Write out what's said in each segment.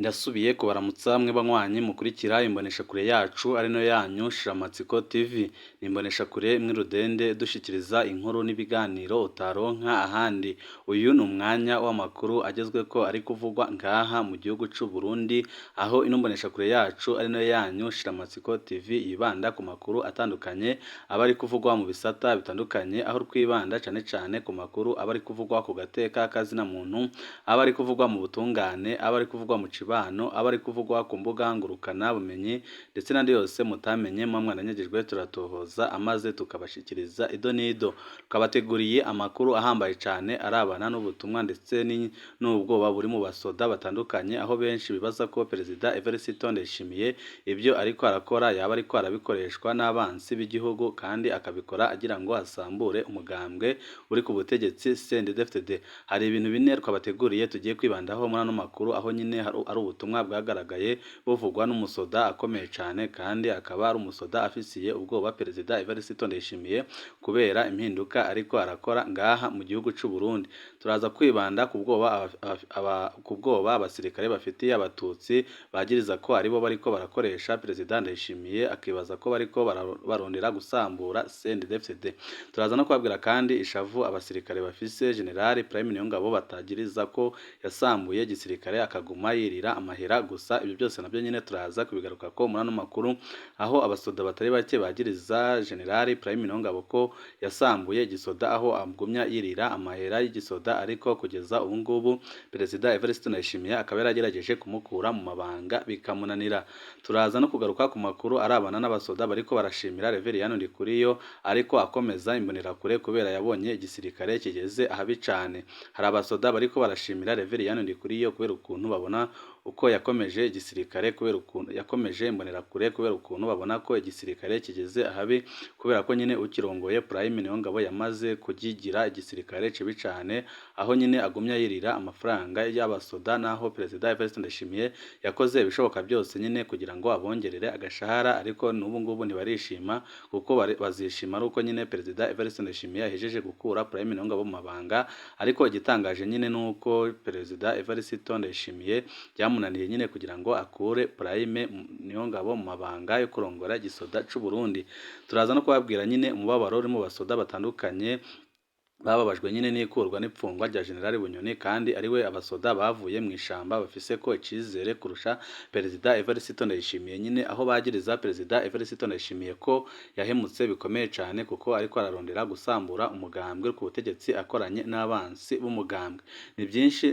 Ndasubiye kubaramutsa mwe banywanyi mukurikira imboneshakure yacu ari nayo yanyu Shiramatsiko TV. Ni imboneshakure imwe rudende dushikiriza inkuru n'ibiganiro utaronka ahandi. Uyu ni umwanya w'amakuru agezweko ari kuvugwa ngaha mu gihugu c'u Burundi, aho ino mboneshakure yacu ari nayo yanyu Shiramatsiko TV yibanda ku makuru atandukanye aba ari kuvugwa mu bisata bitandukanye, aho twibanda cane cane ku makuru aba ari kuvugwa ku gateka kazina muntu, aba ari kuvugwa mu butungane, aba ari kuvugwa mu cibano, aba ari kuvugwa ku mbuga ngurukana bumenyi ndetse n'andi yose mutamenye muba mwaranyagijwe, turatohoza amaze tukabashikiriza ido n'ido. Twabateguriye amakuru ahambaye cane arabana n'ubutumwa ndetse n'ubwoba buri mu basoda batandukanye, aho benshi bibaza ko Perezida Evariste Ndayishimiye ibyo ariko arakora yaba ariko arabikoreshwa n'abansi b'igihugu kandi akabikora agira ngo asambure umugambwe uri ku butegetsi CNDD-FDD. Hari ibintu bine twabateguriye tugiye kwibandaho muri ano makuru, aho nyine ari ubutumwa bwagaragaye buvugwa n'umusoda akomeye cane kandi akaba ari umusoda afisiye ubwoba Perezida Evariste Ndayishimiye kubera impinduka ariko arakora ngaha mu gihugu c'u Burundi. Turaza kwibanda ku bwoba ku bwoba abasirikare bafitiye abatutsi bagiriza ko aribo bariko barakoresha Perezida Ndayishimiye, akibaza ko bariko barondera gusambura CNDD-FDD. Turaza no kubabwira kandi ishavu abasirikare bafise General Prime Niyongabo batagiriza ko yasambuye igisirikare akaguma yirira amahera gusa. Ibyo byose nabyo nyine turaza kubigarukako muri ano makuru, aho abasoda batari bake bagiriza General Prime Niyongabo ko yasambuye igisoda, aho agumya yirira amahera y'igisoda, ariko kugeza ubu ngubu Perezida Evariste Ndayishimiye akaba yaragerageje kumukura mu mabanga bikamunanira. Turaza no kugaruka ku makuru arabana n'abasoda bariko barashimira Reveriyani Ndikuriyo ariko akomeza imbonerakure kubera yabonye igisirikare kigeze ahabi cane. Hari abasoda bariko barashimira Reveriyani Ndikuriyo kubera ukuntu babona uko yakomeje igisirikare, kubera ukuntu yakomeje imbonerakure, kubera ukuntu babona ko igisirikare kigeze ahabi, kubera ko nyine ukirongoye Prime Niyongabo yamaze kugigira igisirikare cibi cane, aho nyine agumya yirira amafaranga y'abasoda, naho Perezida Evariste Ndayishimiye yakoze ibishoboka byose nyine kugira ngo abongerere agashahara, ariko n'ubu ngubu ntibarishima kuko bazishima ari uko nyine Perezida Evariste Ndayishimiye yahejeje gukura Prime Niyongabo mu mabanga. Ariko igitangaje nyine nuko Perezida Evariste Ndayishimiye byamunaniye nyine kugira ngo akure Prime Niyongabo mu mabanga yo kurongora igisoda c'u Burundi. Turaza no kubabwira nyine umubabaro uri mu basoda batandukanye bababajwe nyine n'ikurwa n'ipfungwa rya General Bunyoni, kandi ariwe abasoda bavuye mu ishamba bafise ko icizere kurusha Perezida Evariste Ndayishimiye nyine, aho bagiriza Perezida Evariste Ndayishimiye ko yahemutse bikomeye cane kuko ariko ararondera gusambura umugambwe ku butegetsi akoranye n'abansi b'umugambwe. Ni byinshi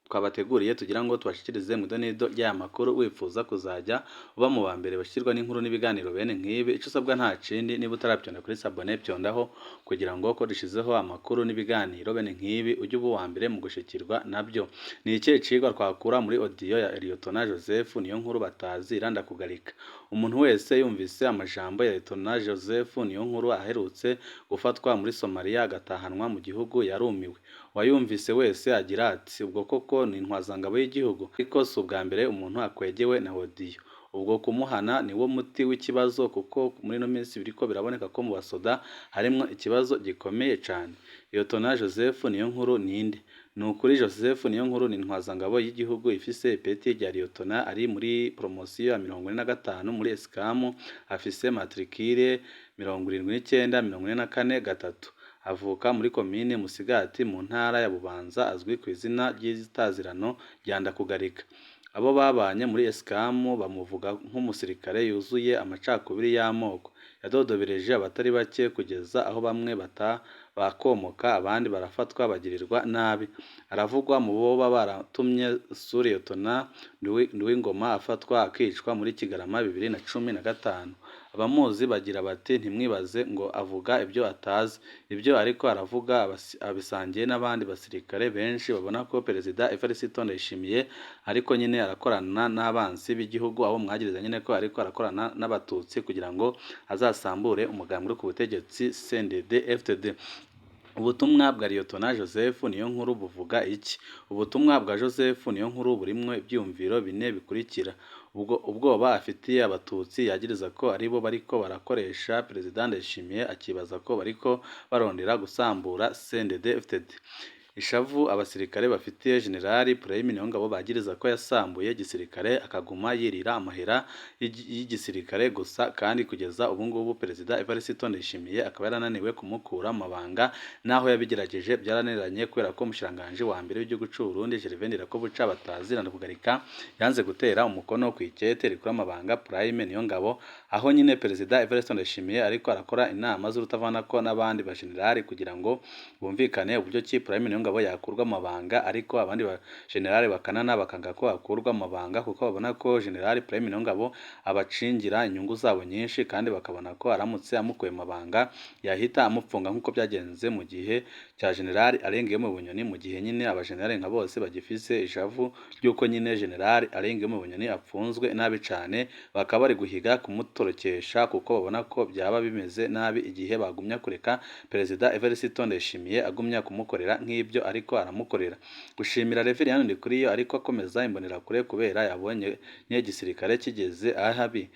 twabateguriye tugira ngo tubashikirize mu idonido ry'aya makuru. Wifuza kuzajya uba mu ba mbere bashyirwa n'inkuru n'ibiganiro bene nk'ibi, ico usabwa nta kindi, niba utarabyonda kuri s'abonner byondaho kugira ngo ko dushizeho amakuru n'ibiganiro bene nk'ibi ujye uba uwa mbere mu gushikirwa nabyo. Ni ikihe cigwa twakura muri audio ya Liyetona Joseph Niyonkuru batazira Ndakugarika? Umuntu wese yumvise amajambo ya Liyetona Joseph Niyonkuru aherutse gufatwa muri Somalia agatahanwa mu gihugu yarumiwe. Uwayumvise wese agira ati ubwo koko ni intwazangabo y'igihugu? Ariko si ubwa mbere umuntu akwegewe na audio. Ubwo kumuhana niwo muti w'ikibazo, kuko muri ino minsi biriko biraboneka ko mu basoda harimwo ikibazo gikomeye cane. Liyetona Joseph Niyonkuru ninde? Ni ukuri Joseph Niyonkuru ni intwazangabo y'igihugu ifise ipeti rya Liyetona, ari muri promosiyo ya 45 muri Esikamu, afise matricule 79 44 3. Avuka muri komine Musigati mu ntara ya Bubanza, azwi ku izina ry'itazirano rya Ndakugarika. Abo babanye muri Esikamu bamuvuga nk'umusirikare yuzuye amacakubiri y'amoko. Yadodobereje abatari bake kugeza aho bamwe bakomoka abandi barafatwa bagirirwa nabi. Aravugwa mu boba baratumye Suriyetona Nduwingoma afatwa akicwa muri Kigarama 2015. Abamuzi bagira bati ntimwibaze ngo avuga ibyo atazi, ibyo ariko aravuga abisangiye n'abandi basirikare benshi babona ko Perezida Evariste Ndayishimiye ariko nyine arakorana n'abansi b'igihugu, abo mwagiriza nyine ko ariko arakorana n'abatutsi kugira ngo azasambure umugambwe uri ku butegetsi CNDD FDD. Ubutumwa bwa Liyetona Joseph Niyonkuru buvuga iki? Ubutumwa bwa Joseph Niyonkuru burimwo ivyiyumviro bine bikurikira: ubwoba afitiye abatutsi yagiriza ko aribo bariko barakoresha Perezida Ndayishimiye, akibaza ko bariko barondera gusambura CNDD-FDD. Ishavu abasirikare bafitiye General Prime Niyongabo bagiriza ko yasambuye igisirikare akaguma yirira amahera y'igisirikare gusa, kandi kugeza ubu ngubu Perezida Evariste Ndayishimiye akaba yarananiwe kumukura mu mabanga, naho yabigerageje byarananiranye kubera ko umushikiranganji wa mbere w'igihugu c'u Burundi Gervais Ndirakobuca batazirana kugarika yanze gutera umukono ku ikete rikura amabanga Prime Niyongabo, aho nyine Perezida Evariste Ndayishimiye ariko arakora inama z'urutavanako n'abandi ba generali kugira ngo bumvikane uburyo ki Prime Niyongabo yakurwa mu mabanga, ariko abandi ba generali bakanana bakanga ko akurwa mu mabanga kuko babona ko General Prime Niyongabo abacingira inyungu zabo nyinshi, kandi bakabona ko aramutse amukuye mu mabanga yahita amupfunga nk'uko byagenze mu gihe cya General Alengiyemo Bunyoni, mu gihe nyine abagenerali nka bose bagifise ishavu ry'uko nyine General Alengiyemo Bunyoni apfunzwe nabi cane, bakaba bari guhiga kumutorokesha kuko babona ko byaba bimeze nabi igihe bagumya kureka Perezida Evariste Ndayishimiye agumya kumukorera nk'ibyo ariko aramukorera. Gushimira Reverien Ndikuriyo ariko akomeza imbonerakure kubera yabonye n'igisirikare kigeze ahabi.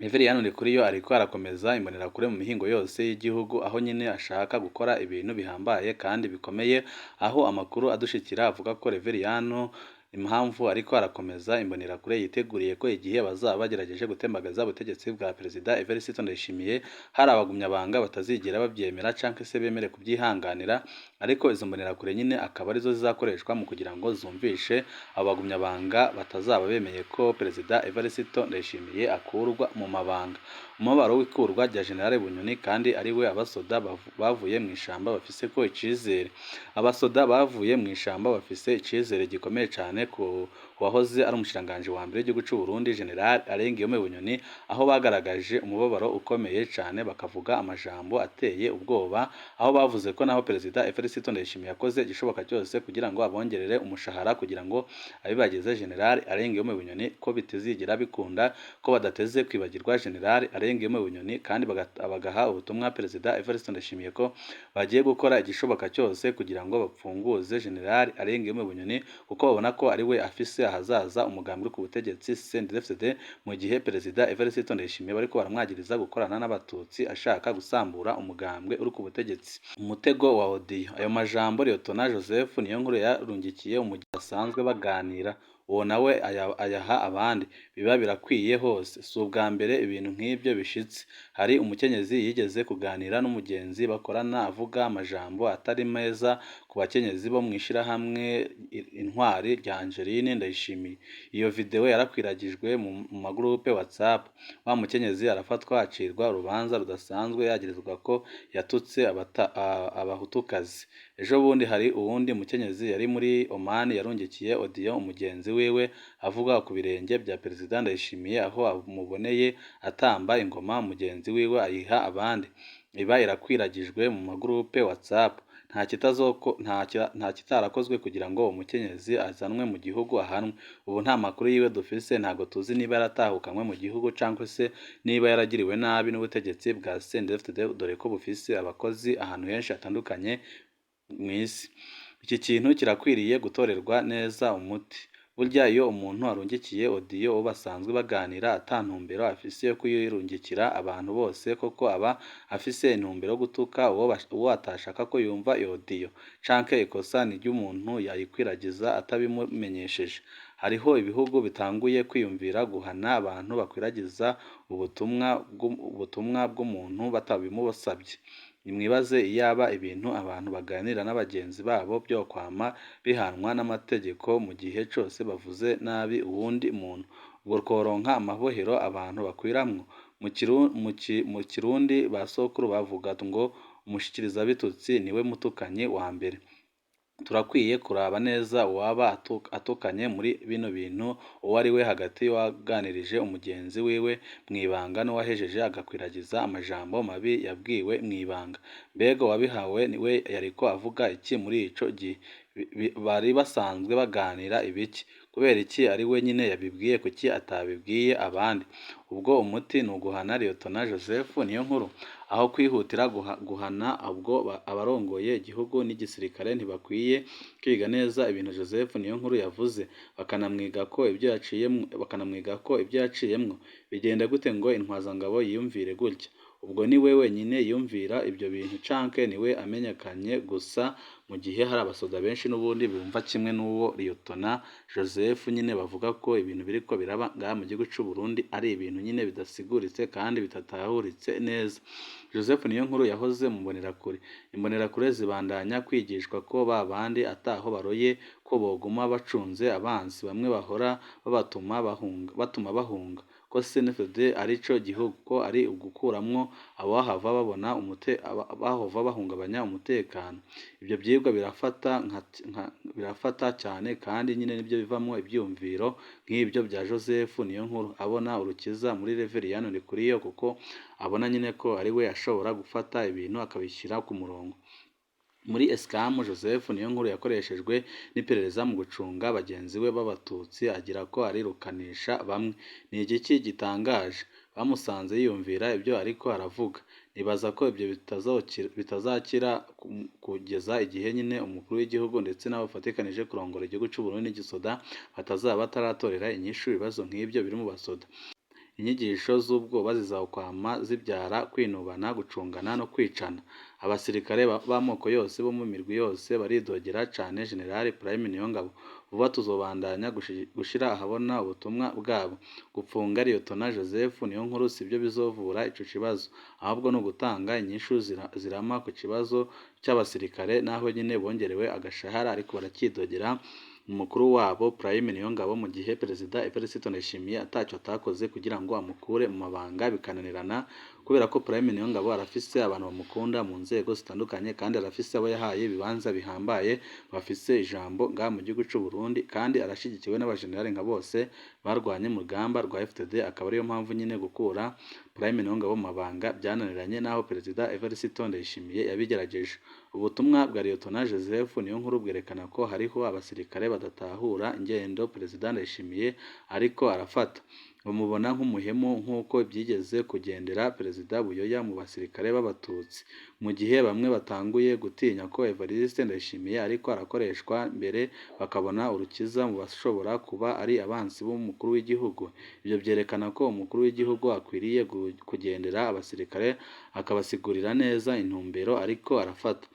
Reverien Ndikuriyo ariko arakomeza imbonerakure mu mihingo yose y'igihugu, aho nyine ashaka gukora ibintu bihambaye kandi bikomeye, aho amakuru adushikira avuga ko Reverien impamvu ariko arakomeza imbonerakure yiteguriye ko igihe bazaba bagerageje gutembagaza ubutegetsi bwa Perezida Evariste Ndayishimiye hari abagumyabanga batazigera babyemera canke se bemere kubyihanganira, ariko izo mbonerakure nyine akaba arizo zizakoreshwa mu kugira ngo zumvishe abo bagumyabanga batazaba bemeye ko Perezida Evariste Ndayishimiye akurwa mu mabanga. Umubabaro w'ikurwa rya General Bunyoni kandi ari we abasoda bavuye mu ishamba bafise ko icizere. Abasoda bavuye mu ishamba bafise icizere gikomeye cane ku wahoze ari umushikiranganji wa mbere w'igihugu c'u Burundi General Alengiyome Bunyoni, aho bagaragaje umubabaro ukomeye cane bakavuga amajambo ateye ubwoba, aho bavuze ko naho Perezida Evariste Ndayishimiye yakoze igishoboka cyose kugira ngo abongerere umushahara kugira ngo abibagize General Alengiyome Bunyoni ko bitazigera bikunda, ko badateze kwibagirwa General Alengiyome Bunyoni, kandi bagaha ubutumwa Perezida Evariste Ndayishimiye ko bagiye gukora igishoboka cyose kugira ngo bapfunguze General Alengiyome Bunyoni kuko babona ko ari we afise ahazaza umugambi uri ku butegetsi CNDD-FDD, mu gihe Perezida Evariste Ndayishimiye bariko baramwagiriza gukorana n'abatutsi ashaka gusambura umugambwe uri ku butegetsi. Umutego wa Odiyo. Ayo majambo Liyetona Joseph Niyonkuru yarungikiye umugizi basanzwe baganira, uwo nawe ayaha abandi, biba birakwiye hose. Si ubwa mbere ibintu nk'ibyo bishitse. Hari umukenyezi yigeze kuganira n'umugenzi bakorana avuga amajambo atari meza ku bakenyezi bo mw'ishirahamwe Intwari rya Angeline Ndayishimiye. Iyo video yarakwiragijwe mu magurupe WhatsApp. Wa mukenyezi arafatwa acirwa urubanza rudasanzwe yagirizwa ko yatutse abahutukazi. Ejo bundi hari uwundi mukenyezi yari muri Oman yarungikiye audio umugenzi wiwe avuga ku birenge bya Perezida Ndayishimiye, aho amuboneye atamba ingoma mugenzi wiwe ayiha abandi. Iba irakwiragijwe mu magurupe WhatsApp. Nta kitarakozwe kugira ngo uwo mukenyezi azanwe mu gihugu ahanwe. Ubu nta makuru yiwe dufise, ntago tuzi niba yaratahukanywe mu gihugu canke se niba yaragiriwe nabi n'ubutegetsi bwa CNDD-FDD, dore ko bufise abakozi ahantu henshi hatandukanye mw'isi. Iki kintu kirakwiriye gutorerwa neza umuti. Burya iyo umuntu arungikiye audio uwo basanzwe baganira ata ntumbero afise yo kuyirungikira abantu bose, koko aba afise intumbero yo gutuka uwo atashaka ko yumva iyo audio, canke ikosa ni ry'umuntu yayikwiragiza atabimumenyesheje. Hariho ibihugu bitanguye kwiyumvira guhana abantu bakwiragiza ubutumwa bw'umuntu batabimusavye. Nimwibaze iyaba ibintu abantu baganira n'abagenzi babo vyokwama bihanwa n'amategeko mu gihe cose bavuze nabi uwundi muntu. Ubwo tworonka amabohero abantu bakwiramwo. Mu Kirundi ba sokuru bavuga ngo umushikirizabitutsi niwe mutukanyi wa mbere. Turakwiye kuraba neza uwaba atukanye muri bino bintu uwo ari we hagati y'uwaganirije umugenzi wiwe mw'ibanga n'uwahejeje agakwiragiza amajambo mabi yabwiwe mw'ibanga. Mbega uwabihawe we yariko avuga iki muri ico gihe? Bari basanzwe baganira ibiki? Kubera iki ari we nyine yabibwiye, kuki atabibwiye abandi? Ubwo umuti ni uguhana Liyetona Joseph Niyonkuru aho kwihutira guhana ubwo abarongoye igihugu n'igisirikare ntibakwiye kwiga neza ibintu Joseph Niyonkuru yavuze, bakanamwiga ko ibyo yaciyemwo. Bigenda gute ngo intwazangabo yiyumvire gutya? Ubwo ni we wenyine yiyumvira ibyo bintu canke ni we amenyekanye gusa, mu gihe hari abasoda benshi n'ubundi bumva kimwe n'uwo Liyotona Joseph nyine bavuga ko ibintu biriko biraba ngaha mu gihugu c'u Burundi ari ibintu nyine bidasiguritse kandi bitatahuritse neza. Joseph Niyonkuru yahoze mu mbonerakure. Imbonerakure zibandanya kwigishwa ko ba bandi ataho baroye, ko boguma bacunze abansi, bamwe bahora babatuma bahunga, batuma bahunga, ko CNDD arico gihugu, ko ari ugukuramwo abohava babona bahova bahungabanya umutekano. Ibyo vyigwa birafata cyane kandi nyine nibyo bivamwo ivyiyumviro nk'ibyo bya Joseph Niyonkuru abona urukiza muri Reveriyani Ndikuriyo, kuko abona nyine ko ari we ashobora gufata ibintu akabishyira ku murongo. Muri Escamu, Joseph Niyonkuru yakoreshejwe n'iperereza mu gucunga bagenzi be b'Abatutsi, agira ko arirukanisha bamwe. Ni igiki gitangaje? Bamusanze yiyumvira ibyo ariko aravuga. Nibaza ko ibyo bitazakira kugeza igihe nyine umukuru w'igihugu ndetse n'abafatikanije kurongora igihugu c'u Burundi n'igisoda batazaba bataratorera inyishu ibibazo nk'ibyo biri mu basoda. Inyigisho z'ubwoba zizokwama zibyara kwinubana, gucungana no kwicana. Abasirikare b'amoko yose bo mu mirwi yose baridogera cane General Prime Niyongabo. Vuba tuzobandanya gushira ahabona ubutumwa bwabo. Gupfunga Liyotona Joseph Niyonkuru sivyo bizovura ico kibazo, ahubwo ni ugutanga inyishu zirama ku kibazo c'abasirikare, naho nyine bongerewe agashahara ariko baracidogera umukuru wabo Prime Niyongabo, mu gihe Perezida Evariste Ndayishimiye ataco atakoze kugira ngo amukure mu mabanga bikananirana, kubera ko Prime Niyongabo arafise abantu bamukunda mu nzego zitandukanye, kandi arafise abo yahaye ibibanza bihambaye bafise ijambo ngaha mu gihugu c'u Burundi, kandi arashigikiwe n'abajenerali nka bose barwanye mu rugamba rwa FDD, akaba ariyo mpamvu nyine gukura Prime Niyongabo mu mabanga byananiranye naho Perezida Evariste Ndayishimiye yabigerageje. Ubutumwa bwa Liyotona Joseph Niyonkuru bwerekana ko hariho abasirikare badatahura ingendo Perezida Ndayishimiye ariko arafata. Bamubona nk'umuhemu nk'uko byigeze kugendera Perezida Buyoya mu basirikare b'Abatutsi. Mu gihe bamwe batanguye gutinya ko Evariste Ndayishimiye ariko arakoreshwa mbere bakabona urukiza mu bashobora kuba ari abansi b'umukuru w'igihugu. Ibyo byerekana ko umukuru w'igihugu akwiriye kugendera abasirikare akabasigurira neza intumbero ariko arafata.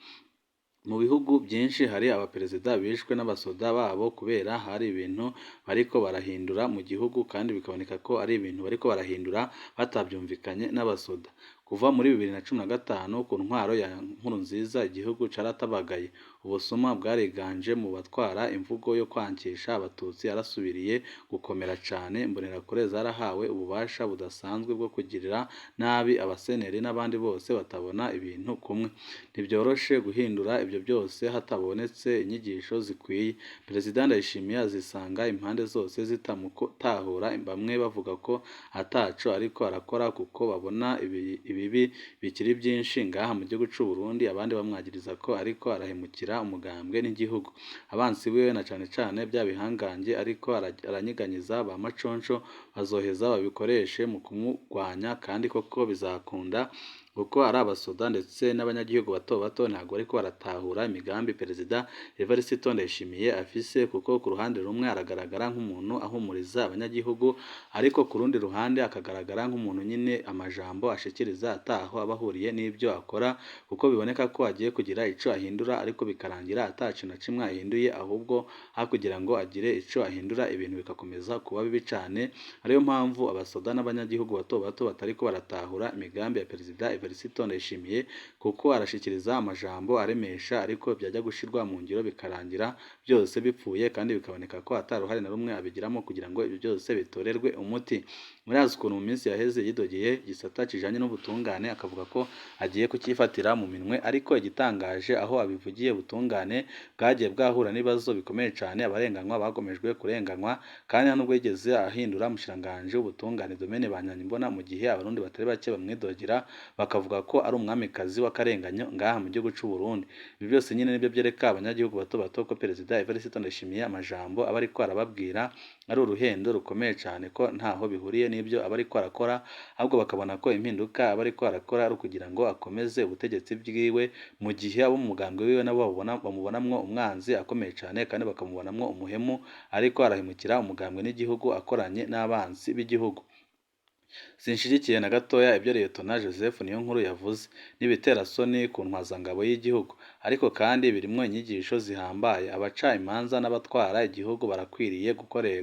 Mu bihugu byinshi hari abaperezida bishwe n'abasoda babo kubera hari ibintu bariko barahindura mu gihugu, kandi bikaboneka ko ari ibintu bariko barahindura batavyumvikanye n'abasoda. Kuva muri 2015 ku ntwaro ya Nkurunziza igihugu caratabagaye. Ubusuma bwariganje mu batwara, imvugo yo kwankisha Abatutsi yarasubiriye gukomera cane, imbonerakure zarahawe ububasha budasanzwe bwo kugirira nabi abaseneri n'abandi bose batabona ibintu kumwe. Ntivyoroshe guhindura ibyo byose hatabonetse inyigisho zikwiye. Perezida Ndayishimiye azisanga impande zose zitamutahura, bamwe bavuga ko ataco ariko arakora kuko babona ibibi bikiri byinshi ngaha mu gihugu c'u Burundi, abandi bamwagiriza ko ariko arahemukira umugambwe n'igihugu. Abansi biwe na cane cane bya bihangange ariko aranyiganyiza ba maconco bazoheza babikoreshe mu kumugwanya, kandi koko bizakunda kuko ari abasoda ndetse n'abanyagihugu bato bato ntabwo bariko baratahura imigambi Perezida Evariste Ndayishimiye afise, kuko ku ruhande rumwe aragaragara nk'umuntu ahumuriza abanyagihugu, ariko ku rundi ruhande akagaragara nk'umuntu nyine amajambo ashikiriza ataho aba ahuriye n'ibyo akora, kuko biboneka ko agiye kugira ico ahindura ariko bikarangira ataco na kimwe ahinduye, ahubwo aho kugira ngo agire ico ahindura ibintu bikakomeza kuba bibi cane. Ariyo mpamvu abasoda n'abanyagihugu bato bato batariko baratahura imigambi ya Perezida Evariste Ndayishimiye, kuko arashikiriza amajambo aremesha ariko byajya gushirwa mu ngiro bikarangira byose bipfuye, kandi bikaboneka ko ata ruhare na rumwe abigiramo kugira ngo ibyo byose bitorerwe umuti. Murazi ukuntu mu minsi yaheze yidogeye igisata kijanye n'ubutungane akavuga ko agiye kucyifatira mu minwe, ariko igitangaje aho abivugiye ubutungane bwagiye bwahura n'ibibazo bikomeye cane, abarenganywa bagomejwe kurenganywa, kandi nta nubwo yigeze ahindura umushikiranganji w'ubutungane Domine Banyanyimbona, mu gihe abarundi batari bake bamwidogera bakavuga ko ari umwamikazi w'akarenganyo ngaha mu gihugu c'u Burundi. Ibi byose nyine nibyo byereka abanyagihugu bato bato ko Perezida Evariste Ndayishimiye amajambo aba ariko arababwira ari uruhendo rukomeye cane, ko ntaho bihuriye n'ibyo aba ariko arakora, ahubwo bakabona ko impinduka aba ariko arakora ari ukugira ngo akomeze ubutegetsi bwiwe, mu gihe abo mu mugambwe wiwe nabo bamubonamwo umwanzi akomeye cane, kandi bakamubonamwo umuhemu ariko arahemukira umugambwe n'igihugu akoranye n'abansi b'igihugu. Sinshigikiye na gatoya ibyo Liyetona Joseph Niyonkuru yavuze, n'ibiterasoni ku ntwazangabo y'igihugu, ariko kandi birimwo inyigisho zihambaye. Abaca imanza n'abatwara igihugu barakwiriye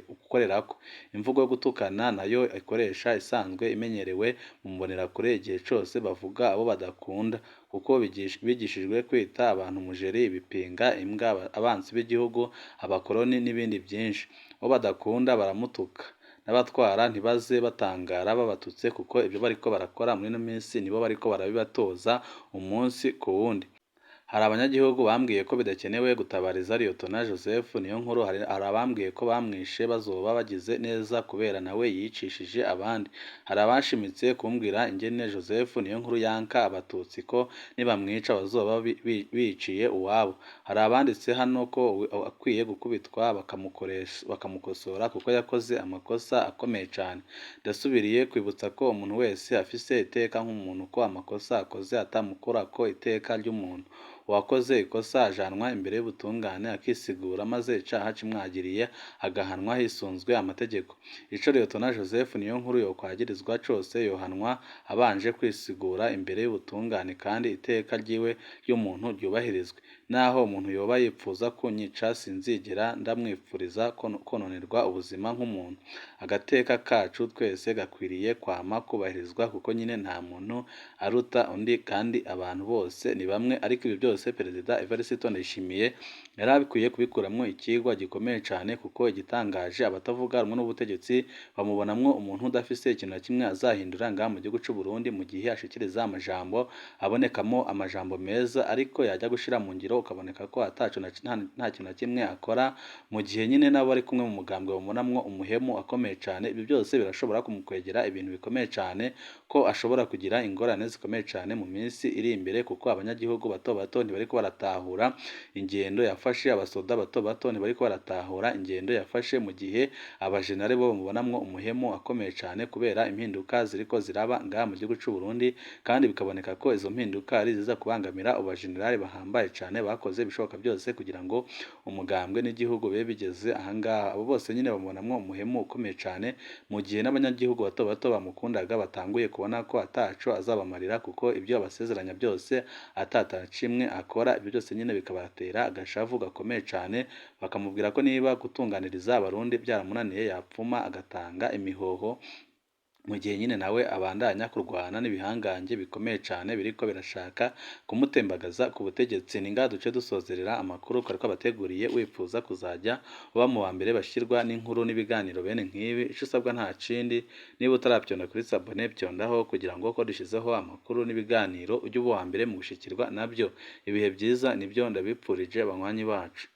gukorerako. Imvugo yo gutukana nayo ikoresha isanzwe imenyerewe mu mbonerakure igihe cose bavuga abo badakunda, kuko bigishijwe kwita abantu mujeri, ibipinga, imbwa, abansi b'igihugu, abakoroni n'ibindi byinshi. Uwo badakunda baramutuka, n'abatwara ntibaze batangara babatutse, kuko ibyo bariko barakora muri ino minsi nibo bariko barabibatoza umunsi ku wundi. Hari abanyagihugu bambwiye ko bidakenewe gutabariza Liyetona Joseph Niyonkuru, hari abambwiye ko bamwishe bazoba bagize neza kubera nawe yicishije abandi. Hari abashimitse kumbwira ingene Joseph Niyonkuru yanka abatutsi ko nibamwica bazoba biciye uwabo. Hari abanditse hano ko akwiye gukubitwa bakamukosora kuko yakoze amakosa akomeye cane. Ndasubiriye kwibutsa ko umuntu wese afise iteka nk'umuntu, ko amakosa akoze atamukurako iteka ry'umuntu. Uwakoze ikosa ajanwa imbere y'ubutungane akisigura, maze icaha kimwagiriye agahanwa hisunzwe amategeko. Ico Liyetona Joseph Niyonkuru yokwagirizwa cose yohanwa abanje kwisigura imbere y'ubutungane, kandi iteka ryiwe ry'umuntu ryubahirizwe. Naho umuntu yoba yipfuza kunyica sinzigera ndamwipfuriza kononerwa ubuzima nk'umuntu. Agateka kacu twese gakwiriye kwama kubahirizwa, kuko nyine nta muntu aruta undi kandi abantu bose ni bamwe. Ariko ibi byose Perezida Evariste Ndayishimiye yari akwiye kubikuramwo ikigwa gikomeye cane, kuko igitangaje abatavuga rumwe n'ubutegetsi bamubonamwo umuntu udafise ikintu na kimwe azahindura ngaha mu gihugu c'u Burundi, mu gihe ashikiriza amajambo abonekamo amajambo meza, ariko yajya gushira mu ngiro ukaboneka ko ataco nta kintu na kimwe akora, mu gihe nyine nabo ari kumwe mu mugambwe bamubonamwo umuhemu akomeye cane. Ibi byose birashobora kumukwegera ibintu bikomeye cane, ko ashobora kugira ingorane zikomeye cane mu minsi iri imbere, kuko abanyagihugu bato bato ntibariko baratahura ingendo yafashe, abasoda bato bato ntibariko baratahura ingendo yafashe, mu gihe abajenare bo bamubonamwo umuhemu akomeye cane kubera impinduka ziriko ziraba ngaha mu gihugu c'u Burundi, kandi bikaboneka ko izo mpinduka ari iziza kubangamira abajenerali bahambaye cane bakoze ibishoboka byose kugira ngo umugambwe n'igihugu bibe bigeze ahangaha. Abo bose nyine bamubonamwo umuhemu ukomeye cane, mu gihe n'abanyagihugu bato bato bamukundaga batanguye kubona ko ataco azabamarira, kuko ibyo abasezeranya byose atatacimwe akora. Ibyo byose nyine bikabatera agashavu gakomeye cane, bakamubwira ko niba gutunganiriza abarundi byaramunaniye yapfuma agatanga imihoho, mu gihe nyine nawe abandanya kurwana n'ibihangange bikomeye cane biriko birashaka kumutembagaza ku butegetsi. Ni ngaha duce dusozerera amakuru twari twabateguriye. Wifuza kuzajya uba mu ba mbere bashirwa n'inkuru n'ibiganiro bene nk'ibi, ico usabwa nta kindi, niba utaravyonda kuri sabone vyondaho, kugira ngo ko dushizeho amakuru n'ibiganiro ujye uba uwa mbere mu gushikirwa nabyo. Ibihe vyiza nibyo ndabipfurije banywanyi bacu.